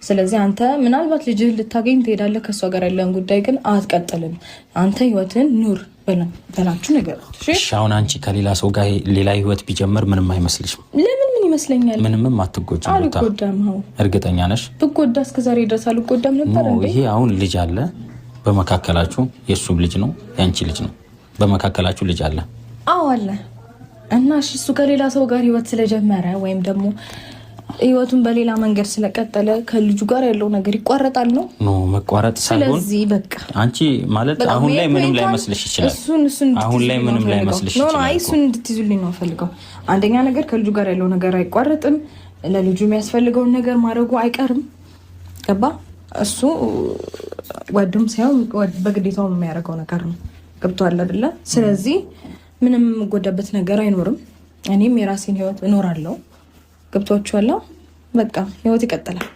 ስለዚህ አንተ ምናልባት ልጅህን ልታገኝ ትሄዳለህ። ከእሷ ጋር ያለን ጉዳይ ግን አትቀጥልም። አንተ ህይወትህን ኑር በላችሁ ነገሮች። እሺ አሁን አንቺ ከሌላ ሰው ጋር ሌላ ህይወት ቢጀምር ምንም አይመስልሽም? ለምን ምን ይመስለኛል? ምንምም አትጎጂም። አልጎዳም። እርግጠኛ ነሽ? ብጎዳ እስከዛሬ ድረስ አልጎዳም ነበር። ይሄ አሁን ልጅ አለ በመካከላችሁ፣ የእሱም ልጅ ነው የአንቺ ልጅ ነው። በመካከላችሁ ልጅ አለ። አዎ አለ። እና እሺ እሱ ከሌላ ሰው ጋር ህይወት ስለጀመረ ወይም ደግሞ ህይወቱን በሌላ መንገድ ስለቀጠለ ከልጁ ጋር ያለው ነገር ይቋረጣል ነው? No፣ መቋረጥ ሳይሆን ስለዚህ በቃ አንቺ ማለት አሁን ላይ ምንም ላይመስልሽ ይችላል። እሱን አሁን ላይ ምንም ላይመስልሽ ይችላል። አይ እሱን እንድትይዙልኝ ነው ፈልገው። አንደኛ ነገር ከልጁ ጋር ያለው ነገር አይቋረጥም። ለልጁ የሚያስፈልገውን ነገር ማድረጉ አይቀርም። ገባ? እሱ ወዶም ሳይሆን በግዴታው የሚያደርገው ነገር ነው። ገብቶሃል አይደለ? ስለዚህ ምንም የምጎዳበት ነገር አይኖርም። እኔም የራሴን ህይወት እኖራለሁ። ገብቷችኋል? በቃ ህይወት ይቀጥላል።